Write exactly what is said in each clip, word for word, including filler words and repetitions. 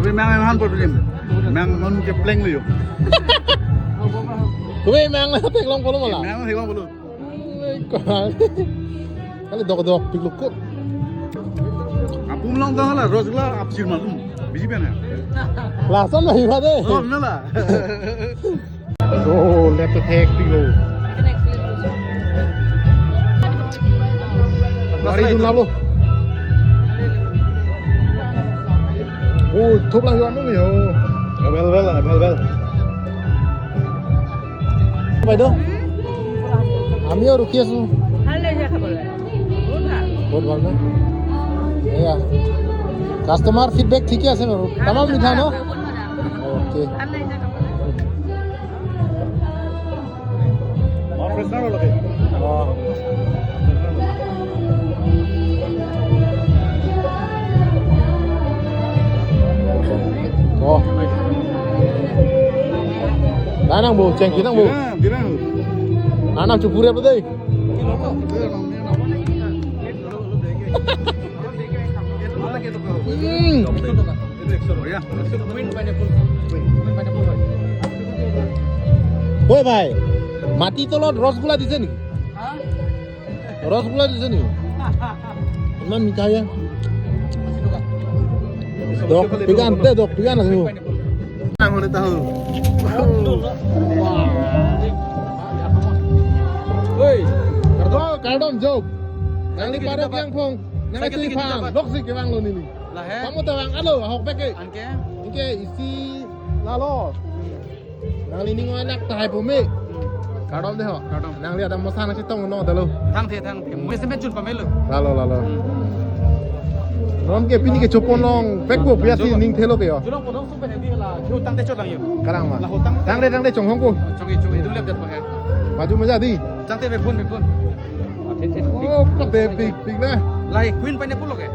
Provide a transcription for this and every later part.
Meng meng han problem. Meng non ke pleng lo yo. Kue meng theklong pulo mala. Meng theklong pulo. Kali dok dok pik lukut. Apum long tang la rosgula apsir malum. Biji pen ya. Lason lo hiba de. Oh, nala. So, left to take pik lo. Gari dun lalo. Oh, thup lang yo anu yo. Well, well, well, well. বাইদেউ, আমিও ৰখি আছো। ভাল লাগিছে খাবলৈ, বহুত ভাল। বহুত ভাল ন? এয়া, কাষ্টমাৰ ফিডবেক ঠিকে আছে বাৰু। তামাম মিঠা ন? বহুত মজা। অ'কে। ভাল লাগিছে খাবলৈ। অ। অ। Nang nangpo, cheng ki nangpo. Dirang, dirang. Nang nang chupuri apa dei? Hmm. Oi bhai, mati tolot rasgulla dise niki? Rasgulla dise niki? Iman mitha ya. Dok pigan te, dok pigan ase. Nang hone tahu. Oi, kardom, kardom jok. Nangli parok jangphong. Nangli tui phang. Lok si kevang lo neli. Lahai. Kamu tawang alo, ahok beke. Anke? Anke isi lalo. Nangli ning oinak tahai pome. Kardom de ho. Kardom. Nangli adam mosa nangchetong lo dalo. Thangthe, thangthe. Mui semen chun pamelo. Lalo, lalo. Non ke pini ke chopon long pekpo piasi ning thelo ke yo. Julong podong supen di la. Ju tangte chot lang yo. Karang ma. La hotang. Tangte, tangte chonghong ko. Chongi, chongi. Dum lep det pakai. Maju maja di. Tangte bepun, bepun. Oh, kate big, big na. Lahai queen pineapple lo ke?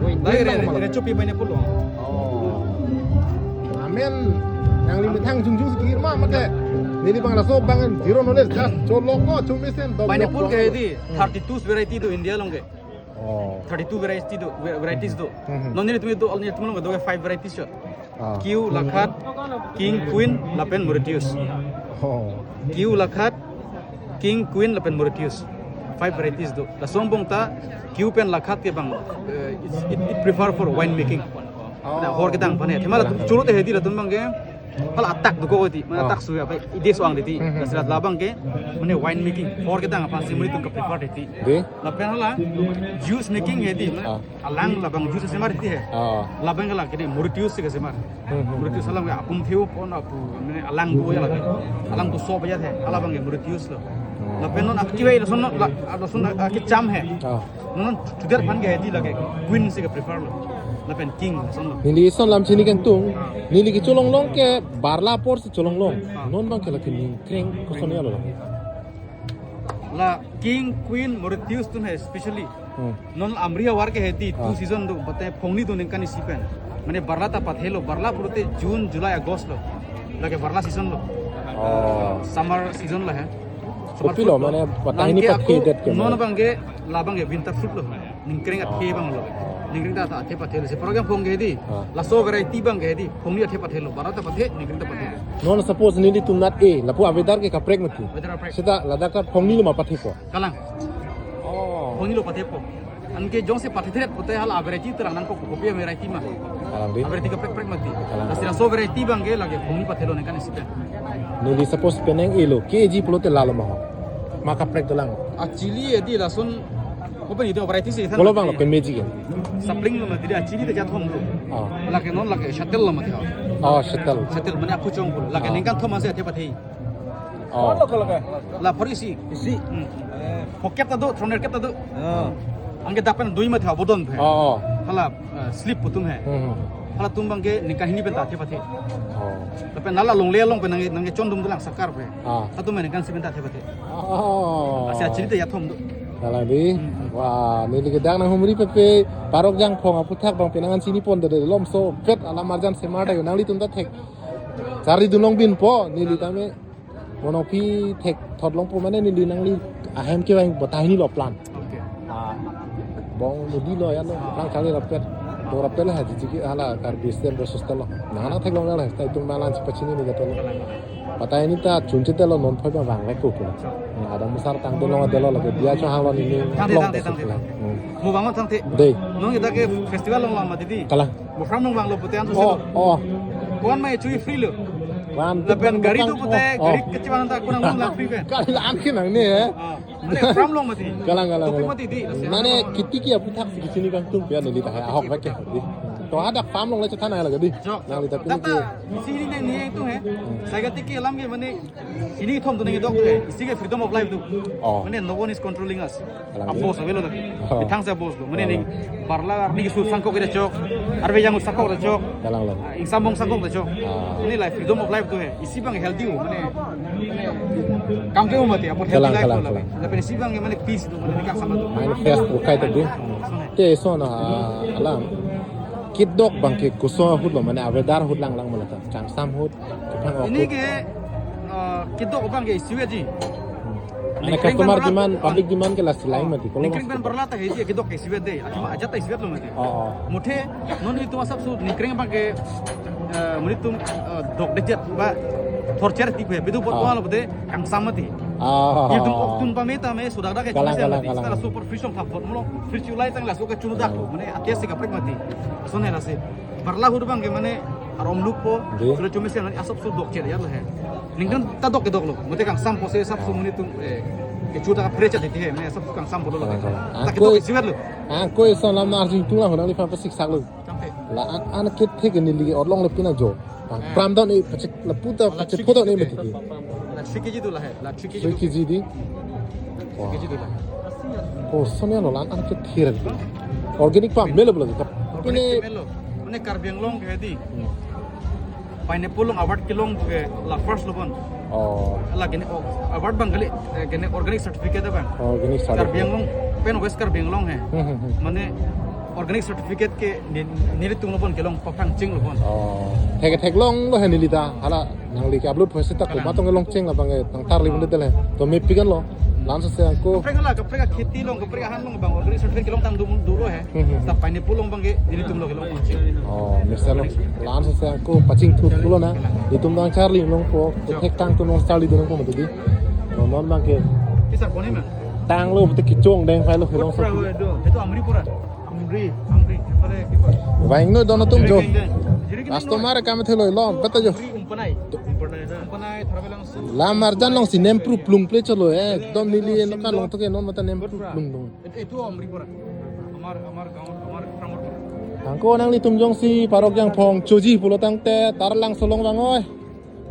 Queen. Lahai re, pineapple re, lo. Re chopi pineapple lo. Oh. Amen. Nangli methang jungjung si kir ma mate. Neli bang laso bang zero knowledge, just cholok ko chumi sen dok. Pineapple dok ke dok. Di thirty-two variety do India along ke. Oh. Thirty-two variety do, va-, varieties do. Hmm. Non nelitum do, nelitum along do five varieties yo. Ah. Q, Lakhat, King, Queen, lapen Mauritius. Oh. Q, Lakhat, King, Queen, lapen Mauritius. Five varieties do. Laso angbong ta Q pen Lakhat ke bang, eh, it's, it, it prefer for wine making. Oh. Na hor kedang aphan he. Thema la churu te hedi latum bang ke. Hala atak do ko di. Mana, oh, atak suya pa ide so ang di. Hmm, hmm, lasi hmm. Labang ke, mane wine making. Hor kedang aphan si mane itum ke prefer hedi. Di? Lapen hala juice making hedi. Ah. Alang labang juice semar hedi he. Ah. Labang ke la kene Mauritius si kesemar. Hmm, hmm. Mauritius alang ke apum pheu pon apu, mane alang do ya la. Alang do so ba ya the. Alabang ke Mauritius lo. Hmm. Lapen non aktiwai lason la, lason akicham he. Ah. Non chuder aphan ke hedi lake Queen si ke prefer lo. Lapen King lason lo. Neli lason lam chini kangtung. Ah. Neli kecholong long ke barla apor si cholong long. Ah. Non bang ke lake ningkreng koson ya lo. La King, Queen, Mauritius atum he specially. Hmm. Non Amri ahavar ke hedi, ah, two season do, bate phongni do ningkan isi pen. Mane barla ta pathelo, barla pulote June, July, August lo. Lake barla season lo. Oh. Summer season lo he. Summer fruit lo. Kopi lo, mane patahini, anke pathe ako det ke non mane. Bang ke, labang ke winter fruit lo. Ningkreng athe, ah, bang lo. Ningkreng ta, ta athe pathelo. Si program phong ke hedi. Ah. Laso variety bang ke hedi. Phongni athe pathelo. Barla ta pathe, ningkreng ta pathe. Non suppose nelitum nat e, lapu avedar ke kaprek mati. Weather kaprek. Seta ladak ta phongni lo ma pathepo. Kalang. Oh. Phongni lo pathepo. Anke jongsi pathethe pote hala variety terang nangkok kopi variety ma. Kalang di. Variety kaprek kaprek mati. Kalang. Lasi laso variety bang ke lake phongni pathelo ningkan isi pen. Neli suppose penang elo, K G pulote lalo ma ho. Ma kaprek dolang. Actually, hedi lason, kopi ni do variety si than. Pulo bang lo, pen meji ke. Sapling lo mati, actually te jathom lo. Ah. Lake non lake shuttle lo mati ho. Oh, shuttle. Shuttle mane aphu chong pulo. Lake, ah, ningkan thom ase athe pathe. Oh. La phor isi. Isi. Hmm. Pocket ta do, throner kep ta do. Oh. Anke dak pen dui mati ho, bodon phe. Oh, oh. Hala, eh, slip pu atum he. Hmm, hmm. Halatum bang ke ningkan hini pen ta athe pathe. Oh. Lapen nala longle along pen nang, nangkechondum dolang sakar phe. Ah. Halatum ningkan isi pen ta athe pathe. Oh. Lasi actually te jathom do. Kalang di. Hmm. Wah, neli kedang nanghumri pepe, parok jangphong aputhak bang penang an chini pon dede lomso pet alam arjan semar ta yo nanglitum ta thek. Charli dun long binpo, neli tame. Mono aphi thekthot longpo mane neli nangli ahem kevang patahini lo plan. Okay. Ah, bong modi lo ya lo, lang charli rapet. Ora pele ha jiji ke hala Karbi State Resource Center lo. Nang nang theklong nang la, ta itum malan si pachini ni gato lo. Patai ni ta chunche telo non phoi bang bang leko kula. Ada musar tang telo ngat telo lagi dia cho hang lo ni ni. Tangte, long tangte, ta tangte, sukla. Tangte. Hmm. Mo bang tangte. Dei. Non kita ke festival along lang mati di. Kalang. Mo from long bang lo pute an. Oh, oh. Kuan mai chui free lo. Kuan lapen gari tukang tu pute, oh, gari keciwan ta kunang long la free pen. Kali la an kinang ni, eh. Ah. Mane from long mati. Kalang, kalang, topik kalang. Mati di, nasi mane anak kiti ki aputhak si kisini kangtung pian neli ta hai ahok bek ke di. To ada farm along le chethan ai lagi di. Jok, nang jok, lita jok. Pini data ki sini ne ni itu he. Hmm. Saya kata ki alam ke mane sini thom tu nang dok he. Isi ke freedom of life tu. Oh. Mane no one is controlling us. Kalang di. Abos avelo lagi. Oh. Bithang si abos lo. Mane, kalang, ning. Barla arni ke sur sangkok kita chok. Arve yang sangkok kita chok. Kalang lo. Ah, ingsam bong sangkok kita chok. Ah. Mane life, freedom of life tu he. Isi bang healthy ho, mane, mane, kam ke mati, apot healthy life ho lagi. Kalang, kalang, kalang. Lapen isi bang mane peace tu, mane kangsam tu. Manifest bukai tadi. Sonai. Te sona, ah, alam. Kedok bang ke koson ahut lo, mane a-weather ahut lang lang mane ta. Kangsam ahut, kephang ahut. Ini ke, eh, kedok bang ke isi ji. Hmm. Ane customer demand, public demand ke lasi lain mati. Kalau ningkreng pen barla ta he ji kedok ke isivet dei. Athema ajat ta isivet lo mati. Oh, oh. Muthe non itum asapso ningkreng bang ke, eh, muni tum, eh, dok dejet ba thorcher ti kue. Bidu pot, oh, wala bede kangsam mati. Oh. Itum oktun pame ta me sudak dak ke. Kalang, kalang, kalang. Sita la super fresh ong thap pot mulo. Fresh ulai tang laso ke chunudak lo. Mane atiasi kaprek mati. Sonai lasi. Barla ahut bang ke mane arom luk po, di. Sudah cuma sih asapso dok cher ya lo he. Ningkan ta dok kedok lo. Mute kangsam po se asapso muni tum, eh, kechu ta fresh ati he, mane asapso kangsam po lo lagi. Kalang, kalang. Ta kedok isivet lo. Angkoi, angkoi son lam na arjing tung la honang li pam pasik sak lo. Sampai. La an, an kethe ke neli orlong le pina jo. Bang, eh, pram don e pachek la puta, la pachek photo ne meti ke. La three K G tu la he, la three K G tu. Three K G di. Wah. Three K G tu la. Oh, sonia lo lan an ke thir. Organic farm melo belo kap. Organic ini melo. Mane Karbi Anglong ke di. Hmm. Pineapple along award kelong ke la first lo bon. Oh. La kene, oh, award bang kali, eh, kene organic certificate bang. Organic certificate. Karbi Anglong, pen West Karbi Anglong he. Hmm, hmm, hmm. Mane organic certificate ke ni, nelitum lo bon kelong paphang ching lo bon. Oh. Thek, theklong lo he neli ta. Hala nangli ke upload phoisi ta ko, ah, matong kelong ching labang ke tang tarli bende tel he. To me pikan lo. Lanso se angko. Kaprek hala, kaprek kheti along, kaprek ahan along bang organic certificate kelong tang du, du lo he. Hmm, hmm. Ta pineapple along bang ke nelitum lo kelong ching. Oh, mesen lo. Lanso se angko pachingthut lo na. Itum dang charli longpo, thek tang tu nong charli dun po mati di. Non non bang ke. Kisar koni ma? Tang lo betul kechong deng phai lo kelong. Pura so. Itu Amri pura. Amri, Amri. Pare kipa. Vang no dono tum jo. Jirik deng. Jirik deng. Customer kam thelo lo, betul jo. Amri umpanai. Umpanai na. Umpanai thar belang su. Lam arjan along si nem pru plung ple cholo, eh. Dom neli no ka long to ke non mata nem pru plung dong. Itu, itu Amri pura. Amar, amar gaon, amar pramor pura. Angko nanglitum jongsi Parok Jangphong choji pulo tangte Taralangso along vang oi.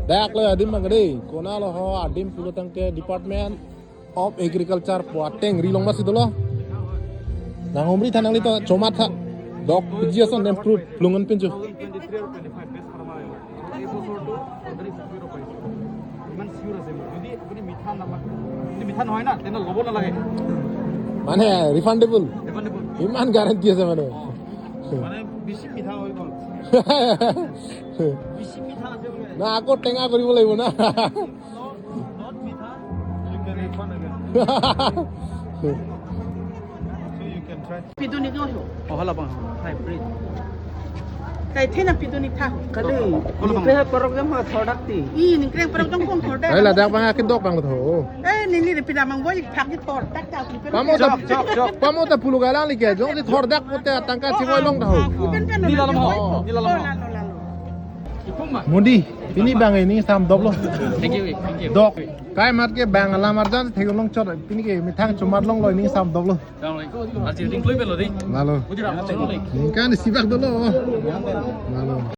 Dak lo adim bang dei. Kona lo ho adim pulo tangte Department of Agriculture pu atengri along masi dolo. Nang umri tha nangli to chomat tha. Dok piji ason nem pru plung an pincho. ইমান চিয়ৰ আছে মোৰ। যদি আপুনি মিঠা নাপায়, যদি মিঠা নহয় না, তেনে ল'ব নালাগে। মানে refundable? Refundable। ইমান guarantee আছে মানে? অ। মানে বেছি মিঠা হৈ গ'ল। বেছি মিঠা আছে বোলে। না, আকৌ টেঙা কৰিব লাগিব না। Not, not মিঠা, you can refund again। So you can try। Pidonik ho. Oh, hala bang. Hybrid. Kaithe na pidonik tha. Kali, oh, oh, oh, ipe ha program ha thodak ti. I ningkreng program kon thodak. Ai ladak bang akin dok bang tho. Eh, nini ri pida mang boi thak di thodak ta. Pamo ta, chok, chok, chok. Pamo ta pulu galang li ke, jongsi thodak pute tangka chingoi long tho. Oh, oh. Pen pen. Ni lalam ho. Ni lalam ho. Oh, lalo, lalo. Modi, pini bang ining sam dok lo. Thank you, thank you. Dok. Kai mat ke bang alam arjan thek long chot, pini ke methang chomat long lo ining sam dok lo. Assalamualaikum. Arjir ding klui pelo ding. Lalo. Bujira, assalamualaikum. Ningkan isi bak dolo. Lalo.